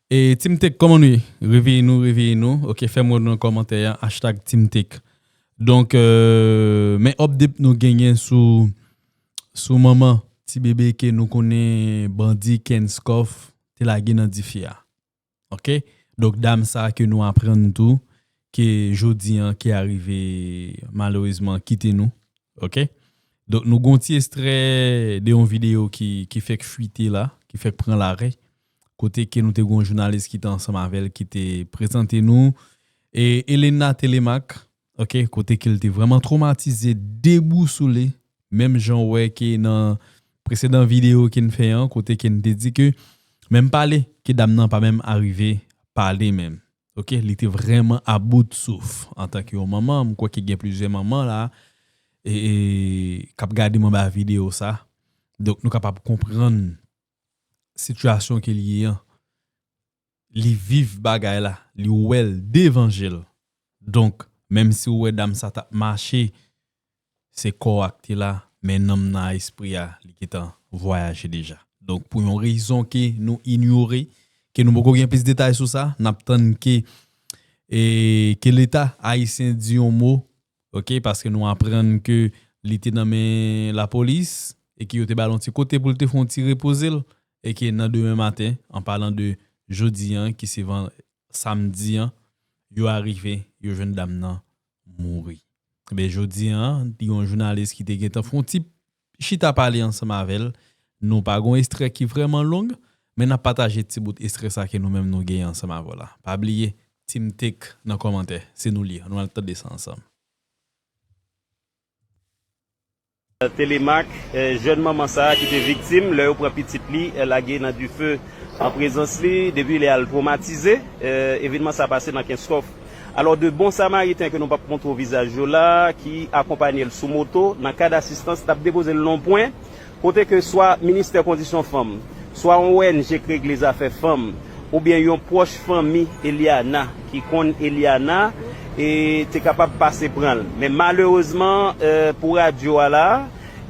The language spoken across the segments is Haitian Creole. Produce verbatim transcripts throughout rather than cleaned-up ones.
E Team Tech, kòman nou ye? Reveye nou, reveye nou. Ok, fè m wè nou nan kòmantè a, hashtag Team Tech. Donk, euh, men update nou genyen sou, sou manman ti bebe ke nou konnen bandi Kenskòf te lage nan dife a. Ok? Donk, dam sa ke nou aprann tou, ke jodi an, ki arive malerezman kite nou. Ok? Donk, nou gon ti ekstrè de yon videyo ki, ki fèk fwite la, ki fèk pran lari, kote ke nou te gon jounalis ki te ansanm avè l, ki te prezante nou, e Elena Telemaque, ok, kote ke l te vrèman twomatize, debousoule, menm jan w wè ke nan presedan videyo ke n fè an, kote ke n te di ke menm pale, ke dam nan pa menm arive pale menm. Ok, li te vrèman a bout souf. Antanke yon manman, m kwè ke gen plizyè manman la, e, e, k ap gade m anba videyo sa. Donk, nou kapab konprann sitiyasyon ke li ye an. Li viv bagay la, li wè l devan je l. Donk, menm si w wè dam sa t ap mache, se kò a k te la, men nanm nan a espri a, li gentan vwayaje deja. Donk, pou yon rezon ke nou inyore, ke nou poko gen plis detay sou sa, n ap tann ke, e, ke Leta ayisyen di yon mo, ok, paske nou aprann ke li te nan men lapolis, e ke yo te ba l yon ti kote pou l te fè yon ti repoze l, e ke nan demen maten, an palan de jodi an, ki se van-, samdi an, yo arive, yo jwenn dam nan mouri. Ebyen, jodi an, yon jounalis ki te gentan fè yon ti chita pale ansanm avè l, nou pa gon ekstrè ki vrèman long, men n ap pataje ti bout ekstrè sa ke nou menm nou genyen ansanm avè w la. Pa bliye, Team Tech nan kòmantè, se nou li, nou al tande sa ansanm. Telemaque, eh, jèn manman sa a ki te viktim lè yo pran pitit li, eh, lage nan dife an prezans li, depi lè a l twomatize. Eh, evènman sa a pase nan Kenskòf. Alò, de bon samariten ke nou p ap montre w vizaj yo la, ki akonpanye l sou moto, nan kad asistans, t ap depoze l nan yon pwen, kote ke swa Ministè Kondisyon Fanm, swa yon O N G k regle zafè fanm, oubyen yon pwòch fanmi Eliana, ki konn Eliana, e te kapab pase pran l. Men malerezman, eh, pou radyo a la,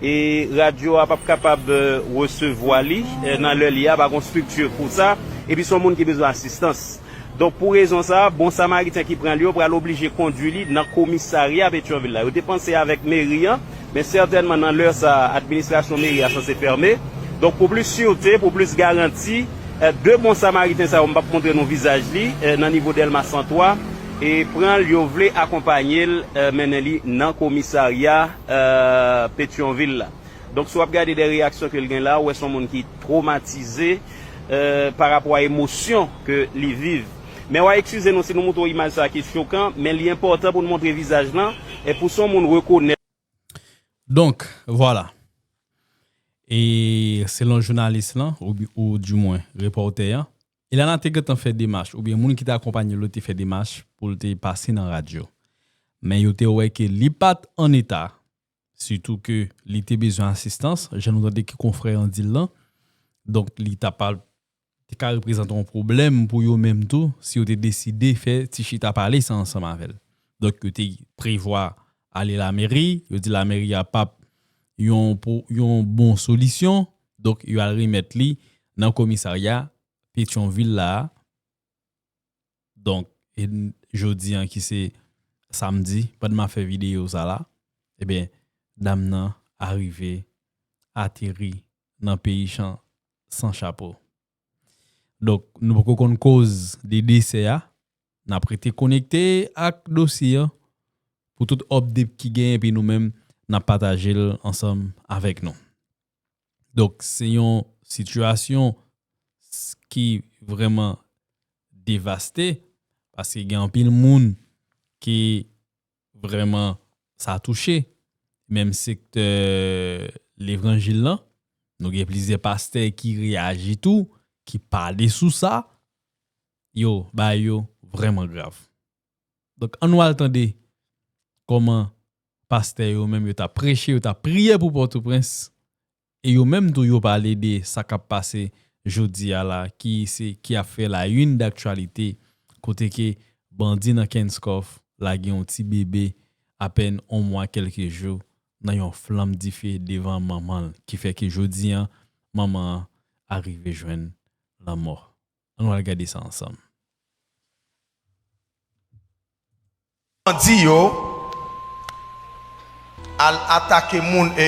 e radyo a p ap kapab, eh, resevwa li, eh, nan lè li a, pa gon estrikti pou sa, epi se yon moun ki bezwen asistans. Donk, pou rezon sa a, bon samariten ki pran li yo pral oblije kondui li nan komisarya Petyonvil la. Yo te panse avèk meri an, men sètènman nan lè sa a, administrasyon meri a sanse fèmen. Donk, pou plis sirte, pou plis garanti, eh, de bon samariten sa yo, m p ap montre nou vizaj li, eh, nan nivo Dèlma san twa, e pran l, yo vle akonpanye l, eh, mennen li nan komisarya, eh, Petyonvil la. Donk, si w ap gade de reyaksyon ke l gen la, ou wè se yon moun ki twomatize, eh, pa rapò a emosyon ke li viv. Men w a eskize nou si nou montre w imaj sa a ki chokan, men li enpòtan pou n montre vizaj lan, e pou se yon moun rekonèt. Donk, vwala. E selon jounalis lan, ou, oudimwen repòtè an, Elana te gentan fè demach, oubyen moun ki te akonpanye l yo te fè demach pou l te pase nan radyo. Men yo te wè ke li pa t an eta, sitou ke li te bezwen asistans, jan nou tande ke konfrè an di l lan. Donk, li ta pa, te ka reprezante yon pwoblèm pou yo menm tou, si yo te deside fè ti chita pale sa ansanm avè l. Donk, yo te prevwa ale lameri, yo di lameri a p ap yon, pou, yon bon solisyon, donk, yo al remèt li nan komisarya Petyonvil la a. Donk, e n-, jodi an ki se samdi, pandan m ap fè videyo sa la, ebyen, dam nan arive ateri nan peyi chan-, san chapo. Donk, nou poko konn koz de desè a, n ap rete konekte ak dosye an pou tout update ki genyen, epi nou menm, n ap pataje l ansanm avèk nou. Donk, se yon sitiyasyon s-, ki vrèman devaste, paske gen anpil moun ki vrèman sa touche. Menm sektè levanjil lan, nou gen plizyè pastè ki reyaji tou, ki pale sou sa, yo, bagay yo vrèman grav. Donk, ann nou al tande kòman pastè yo menm yo t ap preche, yo t ap priye pou Pòtoprens, e yo menm tou yo pale de sa k ap pase jodi a la, ki se, ki ap fè la une d'actualité, kote ke bandi nan Kenskòf lage yon ti bebe apèn yon mwa kèlke jou nan yon flanm dife devan manman l, ki fè ke jodi an, manman an arive jwenn lanmò. Ann al gade sa ansanm. Bandi yo al atake moun, e,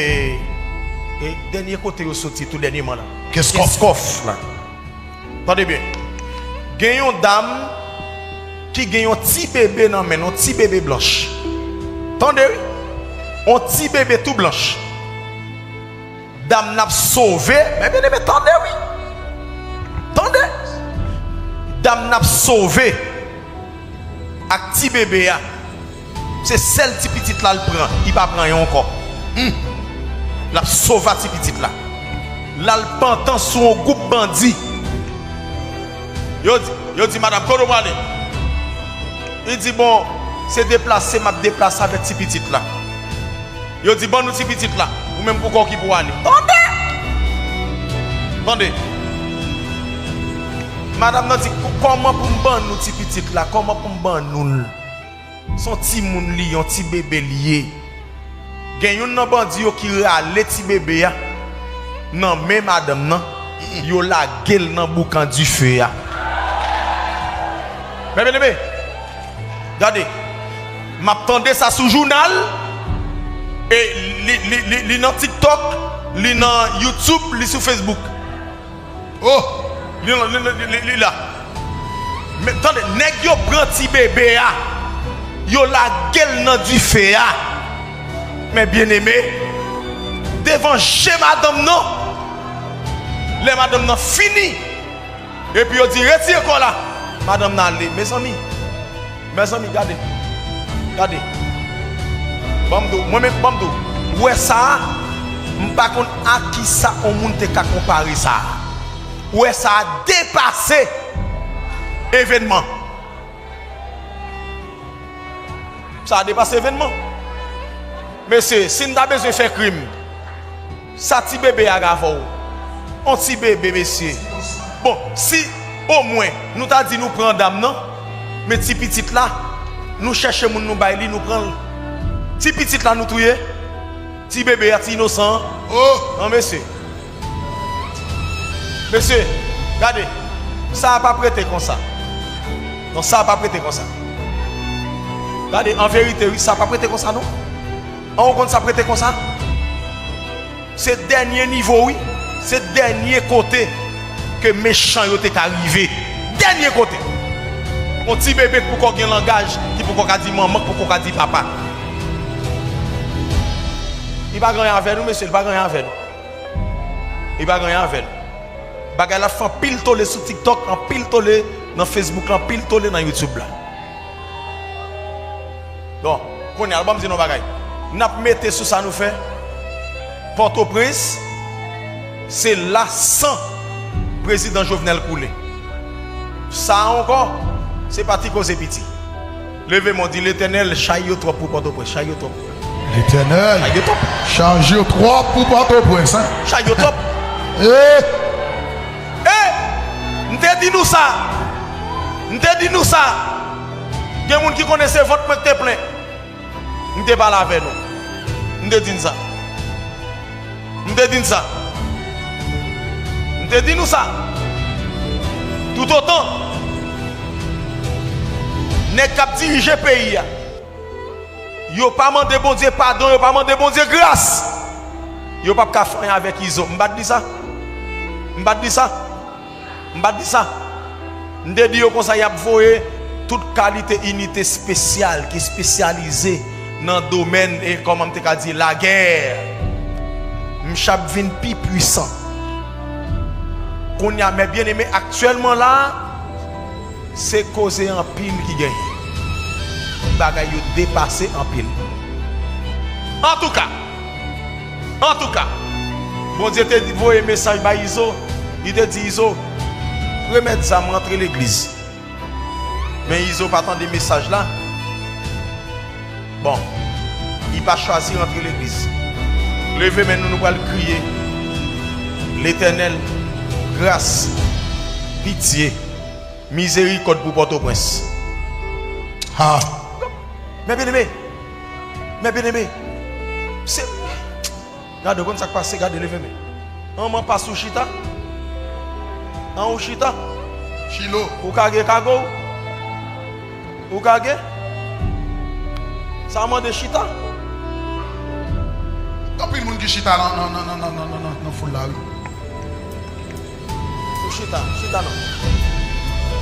e dènye kote yo soti tou dènyèman la. Kenskòf. Kenskòf la. Tande byen. Gen yon dam ki gen yon ti bebe nan men l, yon ti bebe blanch. Tande wi. Yon ti bebe tou blanch. Dam nan ap sove, men byeneme, tande wi. Tande. Dam nan ap sove ak ti bebe a. Se sèl ti pitit la l pran, li pa pran yon ankò. Hmm. L ap sove a ti pitit la. L al pantan sou yon gwoup bandi. Yo di, yo di, "Madanm, kote w prale?" Li di, "Bon, se deplase m ap deplase avèk ti pitit la." Yo di, "Ban nou ti pitit la, ou menm pou kò ki pou ale." Tande! Tande! Madanm nan di, "Kò-, kòman pou m ban nou ti pitit la? Kòman pou m ban nou l? Se yon timoun li, yon ti bebe li ye." Gen youn nan bandi yo ki rale ti bebe a nan men madanm nan, yo lage l nan boukan dife a. Men byeneme, gade, m ap tande sa sou jounal, e li, li, li, li nan TikTok, li nan YouTube, li sou Facebook. Oh! Li, li, li, li, li la. Men, tande, nèg yo pran ti bebe a, yo lage l nan dife a. Men byeneme, devan je madanm nan, lè madanm nan fini, epi yo di, "Retire kò la." Madanm nan ale. Mezanmi, mezanmi, gade. Gade. Ban m di w, mwen menm, ban m di w. Ou wè sa a? M pa konn a kisa yon moun te ka konpare sa a. Ou wè sa a depase evènman. Sa a depase evènman. Mesye, si n ta bezwen fè krim, sa ti bebe a k avè w. On ti bebe, mesye. Bon, si omwen nou ta di nou pran dam nan, men ti pitit la, nou chèche moun nou bay li, nou pran l. Ti pitit la nou touye. Ti bebe a, ti inosan an. Oh! Non, mesye. Mesye, gade. Sa a p ap rete konsa. Non, sa a p ap rete konsa. Gade, an verite, wi, sa a p ap rete konsa, non. An, ou konn sa ap rete konsa? Se dènye nivo, wi. Se dènye kote ke mechan yo te ka rive. Dènye kote. On ti bebe k poko gen langaj, ki poko ka di manman, k poko ka di papa. Li pa gen anyen avè nou, mesye, li pa gen anyen avè nou. Li pa gen anyen avè nou. Bagay la fè anpil tole sou TikTok, anpil tole nan Facebook la, anpil tole nan YouTube la. Bon, kounye a, ban m di nou yon bagay. N ap mete sou sa nou fè. Pòtoprens, se la san prezidan Jovenel koule. Sa a ankò, se pa ti koze piti. Leve men w, di, Letènèl, chay yo twòp pou Pòtoprens, chay yo twòp. Letènèl, chay yo twòp. Chay yo twòp pou Pòtoprens, hein? Chay yo twòp. Eh! Eh! M te di nou sa. M te di nou sa. Gen moun ki konnen se vant mwen ki te plen. M te pale avè nou. M te di n sa. M te di n sa. M te di nou sa. Toutotan nèg k ap dirije peyi a, yo pa mande Bondye padon, yo pa mande Bondye gras, yo p ap ka fè anyen avèk Izo. M pa t di sa? M pa t di sa? M pa t di sa? M te di yo konsa, y ap voye tout kalite inite espesyal ki espesyalize nan domèn, e kòman m te ka di, lagè. M ch ap vin pi pwisan. Kounye a, mè byeneme, aktyèlman la, se koze anpil ki genyen. Bagay yo depase anpil. Antouka, Antouka, Bondye te di, voye mesaj bay Izo, li te di, Izo, remèt zam, rantre legliz. Men Izo pa tande mesaj la. Bon, li pa chwazi rantre legliz. Leve men nou, nou pral kriye. Letènèl, gras, pitye, mizerikòd pou Pòtoprens. Ha! Mè byeneme, mè byeneme, se, gade, ou konn sa k pase, gade, leve men. An, mwen pa sou chita. An, ou chita. Chilo. Ou ka gen kago w? Ou ka gen? Sa mande chita. Anpil moun ki chita nan, nan, nan, nan, nan, nan, nan, nan foul la, wi. Ou chita, chita non.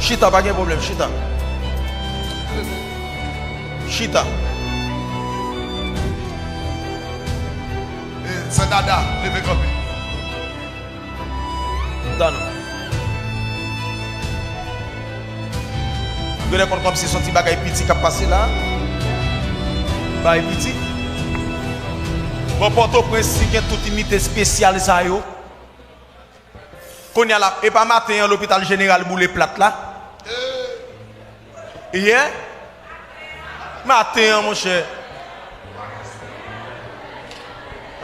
Chita, pa gen pwoblèm, chita. Chita. E, sè Dada, leve kanpe. Chita non. Genlè konn kòmsi se yon ti bagay piti k ap pase la. Bagay piti. Bon, Pòtoprens li gen tout inite espesyal sa yo. Kounye a la, e pa maten an lopital jeneral boule plat la? Yè? Maten an, monchè.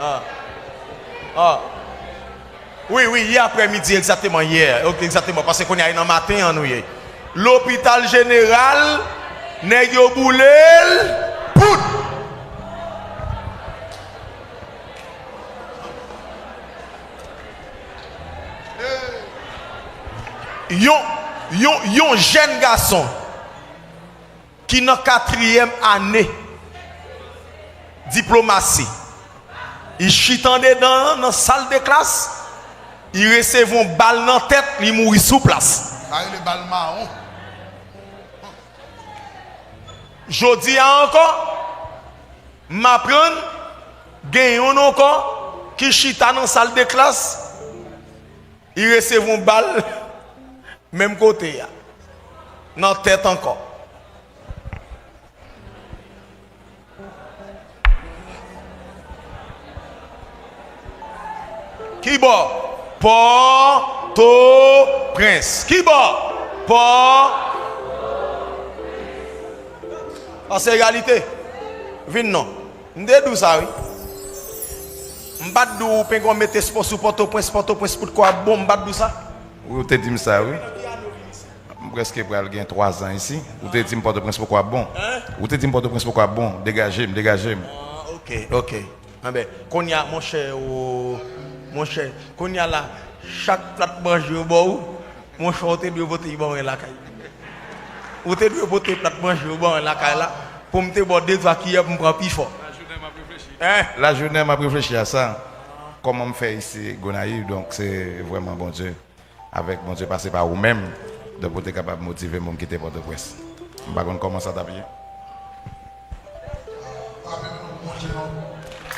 Ah. Ah. Wi, wi, yè aprèmidi, egzakteman, yè. Ok, egzakteman, paske kounye a e nan maten an nou ye. Lopital jeneral, nèg yo boule l, pout! Yon, yon, yon jèn gason ki nan katriyèm ane diplomasi, li chita andedan an, nan sal de klas, li resevwa yon bal nan tèt, li mouri sou plas. Sa rele bal mawon. Jodi a ankò, m aprann gen yonn ankò ki chita nan sal de klas, li resevwa yon bal menm kote a, nan tèt ankò. Kibò? Pòtoprens. Kibò? Pò. Sa se reyalite. Vin non. M te di w sa, wi. M pa t di w Pinga w mete espò sou Pòtoprens, Pòtoprens poukò ap bon, m pa t di w sa? Wi, ou te di m sa, wi. M prèske pral gen twa zan isi. Ou te di m Pòtoprens poko ap bon. Ou te di m Pòtoprens poko ap bon. Degaje m, degaje m. Ah, ok, ok. Anben, kounye a, monchè, o, monchè, kounye a la, chak plat manje yo ba w, monchè, ou te dwe pote l ba mwen lakay. Ou te dwe pote plat manje yo ba mwen lakay la, pou m te ba w de twa kiyè pou m pran pi fò. Lajounen m ap reflechi a sa. Kòman m fè isi Gonayiv, donk se vrèman Bondye. Avèk Bondye pase pa ou menm, donk ou te kapab motive m pou m kite Pòtoprens. M pa konn kòman sa t ap ye.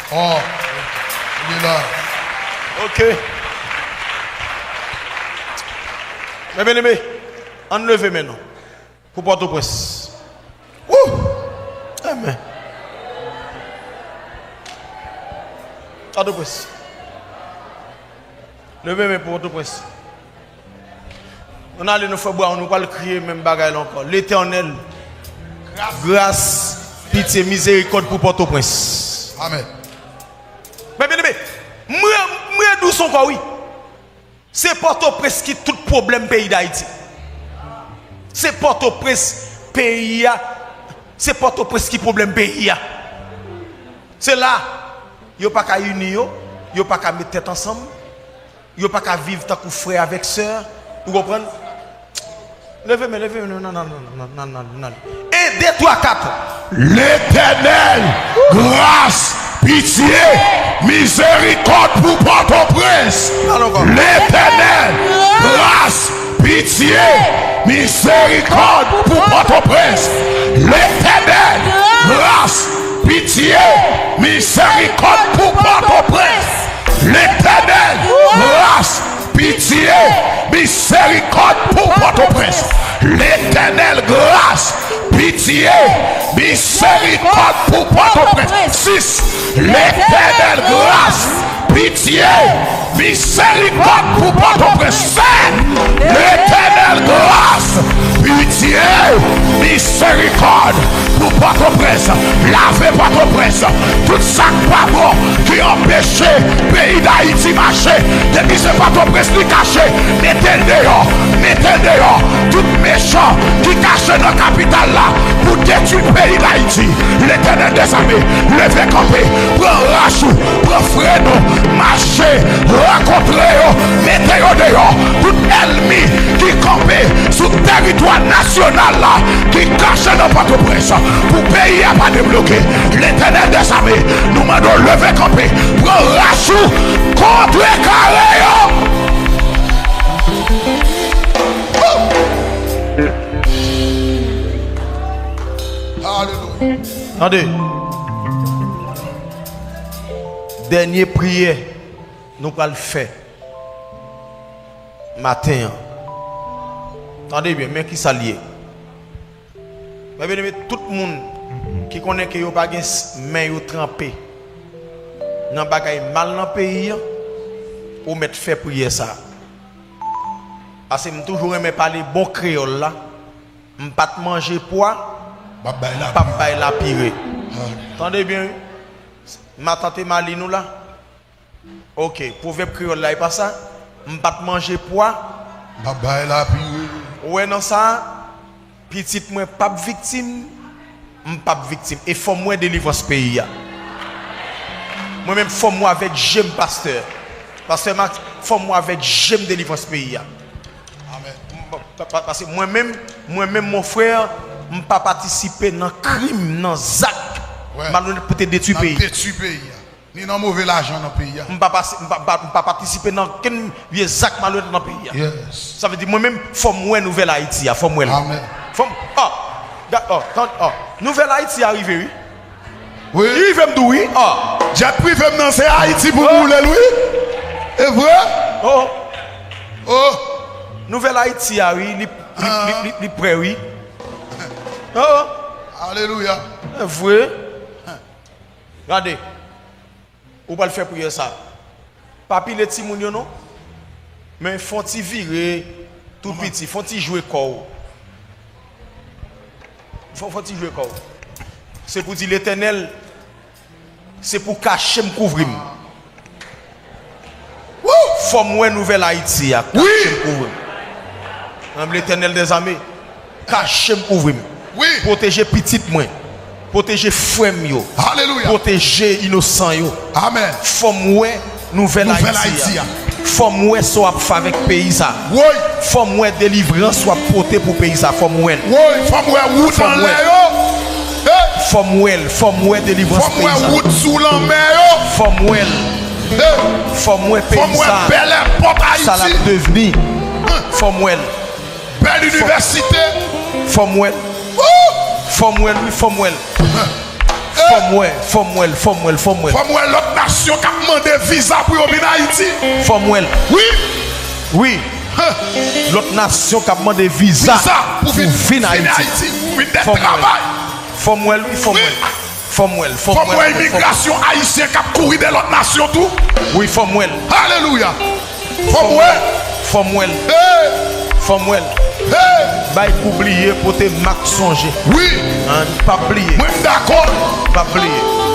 Oh, li la. Ok. Men byeneme, ann leve men nou. Pou Pòtoprens. Wou! Amen. Pòtoprens. Leve men pou Pòtoprens. Ann ale, nou fè bwa, nou pral kriye menm bagay la ankò. Letènèl, gras, pitye, mizerikòd pou Pòtoprens. Amen. Men byeneme, m re-, m redous ankò, wi. Se Pòtoprens ki tout pwoblèm peyi Dayiti. Se Pòtoprens peyi a. Se Pòtoprens ki pwoblèm peyi a. Se la, yo pa ka ini yo, yo pa ka met tèt ansanm, yo pa ka viv tankou frè avèk sè. Ou konprann? Leve men, leve men, nan, nan, nan. En, de, twa, kat. Letènèl, gras, pitye, mizerikòd pou Pòtoprens. Letènèl, gras, pitye, mizerikòd pou Pòtoprens. Letènèl, gras, pitye, mizerikòd pou Pòtoprens. Letènèl, gras, pitye, mizerikòd pou Pòtoprens. Letènèl, gras, pitye, mizerikòd pou Pòtoprens. Sis, Letènèl, gras, pitye, mizerikòd pou Pòtoprens. Sèt, Letènèl, gras, pitye, mizerikòd pou Pòtoprens. Lave Pòtoprens. Tout sa k pa bon ki anpeche peyi Dayiti mache. Depi se Pòtoprens li kache, mete l deyò, mete l deyò. Tout mechan ki kache nan kapital la pou detwi peyi Dayiti. Letènèl dèzame, leve kanpe, pran raj ou, pran fren ou, mache, rankontre yo, mete yo deyò. Tout ènmi ki kanpe sou tèritwa nasyonal la, ki kache nan Pòtoprens pou peyi a pa debloke. Letènèl dèzame, nou mande w leve kanpe, pran raj ou, kontrekare yo. Alelouya. Tande. Dènye priyè nou pral fè maten an. Tande byen, men ki sa l ye. Mè byeneme, tout moun ki konnen ke yo pa gen s-, men yo tranpe nan bagay mal nan peyi an, ou mèt fè priyè sa a. Paske m toujou renmen pale bon kreyòl la. M pa t manje pwa, m ap bay lapire. Tande byen, wi. Matant Emali nou la? Oke, pwovèb kreyòl la, e pa sa? M pa t manje pwa. M ap bay lapire. Ou wè nan sa a, pitit mwen p ap viktim, m p ap viktim. E fò m wè delivrans peyi a. Mwen menm, fò m wè avèk je m, pastè. Pastè Max, fò m wè avèk je m delivrans peyi a. Amèn. M pa, pa, paske mwen menm, mwen menm, mon frè, m pa patisipe nan krim, nan zak malonèt pou te detwi peyi. N ap detwi peyi a. Ni nan move lajan nan peyi a. M pa pase, m pa, m pa, m pa patisipe nan kenn vye zak malonèt nan peyi a. Yes. Sa vle di mwen menm, fò m wè nouvèl Ayiti a, fò m wè l. Amèn. Fò m, oh, ga-, oh, tann, oh. Nouvèl Ayiti a rive, wi. Wi. Li rive m tou, wi. Oh. Djèt prive m nan, se Ayiti pou boule l, wi. E vre? Oh. Oh. Nouvèl Ayiti a, wi, li, li, li, li, li prè, wi. Oh. Alelouya. E vre. Gade. Ou pral fè priyè sa. Pa pile timoun yo non. Men fè on ti vire tou piti, fè on ti jwe kò w. Fè, fè on ti jwe kò w. Se pou di Letènèl, se pou kache m, kouvri m. Woo! Fò m wè nouvèl Ayiti a, kache m, kouvri m. Nan Letènèl dèzame. Kache m, kouvri m. Wi. Pwoteje pitit mwen. Pwoteje frè m yo. Alelouya. Pwoteje inosan yo. Amèn. Fò m wè nouvèl Ayiti a. Fò m wè sa w ap fè avèk peyi sa. Woy. Fò m wè delivrans w ap pote pou peyi sa. Fò m wè l. Woy, fò m wè wout anlè yo. Hey. Fò m wè l. Fò m wè delivrans peyi sa. Fò m wè wout sou lanmè yo. Fò m wè l. Hey. Fò m wè peyi sa. Fò m wè bèl èpòt Ayiti. Sa l ap devni. Fò m wè l. Bèl inivèsite. Fò m wè l. Fò m wè l, wi, fò m wè l. Fò m wè, fò m wè l, fò m wè l, fò m wè l. Fò m wè lòt nasyon k ap mande viza pou yo vin Ayiti. Fò m wè l. Wi. Wi. Lòt nasyon k ap mande viza pou vin Ayiti. Fò m wè l. Fò m wè l, wi, fò m wè l. Fò m wè l, fò m wè l, fò m wè l. Fò m wè imigrasyon ayisyen k ap kouri dèyè lòt nasyon tou. Wi, fò m wè l. Alelouya. Fò m wè. Fò m wè l. Hey. Fò m wè l. Hey. Bay kou bliye, pote mak sonje. Wi. An, pa bliye. Mwen m dakò. Pa bliye.